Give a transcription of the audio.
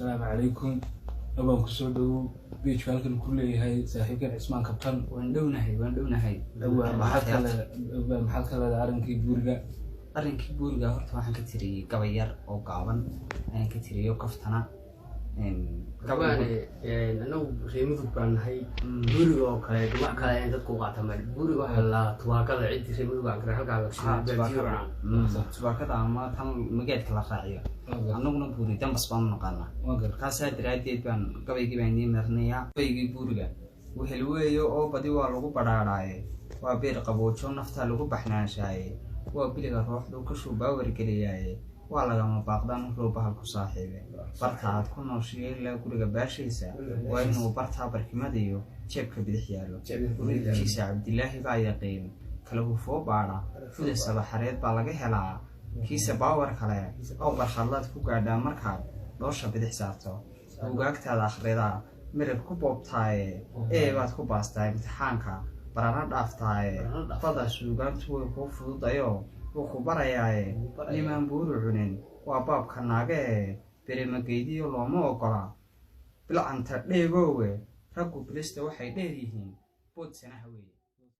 Asalaamu calaykum. Abaan kusoo dhowow page-ka halkan ku leeyahay saaxiibkan Cismaan Kabtan. Waan dhownahay, waan dhownahay. Awaa, maxaad ka leedahay, maxaad ka leedahay arrinkii buuriga? Arrinkii buuriga horta waxaan ka tiriyey gabay yar oo gaaban ayaan ka tiriyo kaftana. Gabaane anagu reer Mudug baan nahay. Buuriga oo kale wax kale ayaan dadku u qaataa male. Buuriga waxaa la tubaakada, ciddii reer Mudug aan garan halkaa la baadiyo cunaan. Tubaakada ama tan mageedka la raaciyo, annaguna buuri dambas baanu naqaanaa. Markaasaa daraaddeed baan gabaygii baan idiin marinayaa. Gabaygii buuriga: wehel weeyo oo badi waa lagu badhaadhaaye, waa beer qaboojo naftaa lagu baxnaanshaaye, waa biliga ruuxdu kashuu baawargeliyaaye, waa lagama baaqdaan ruu bahal ku saaxiibe. Barta aad ku nooshiyo ilaa guriga baashiisa waa inuu bartaa barkimadiyo jeebka bidix yaallo. Gurigiisa Cabdilaahi baa yaqiin kala hufoo baadha, fuda sabaxareed baa laga helaa kiisa baawar kale oo barkhadlaad ku gaadhaa markaad dhoosha bidix saarto. Buugaagtaada akhridaa mirib ku boobtaaye, ee baad ku baastaa imtixaanka barana dhaaftaaye. Bada suugaantu way kuu fududayo, wuu ku barayaaye. Nimaan buuri cunin waa baabka naagee, berimageydiyo looma ogola bilcanta dheegoowe. Raggu bilista waxay dheer yihiin bood sanaha weeye.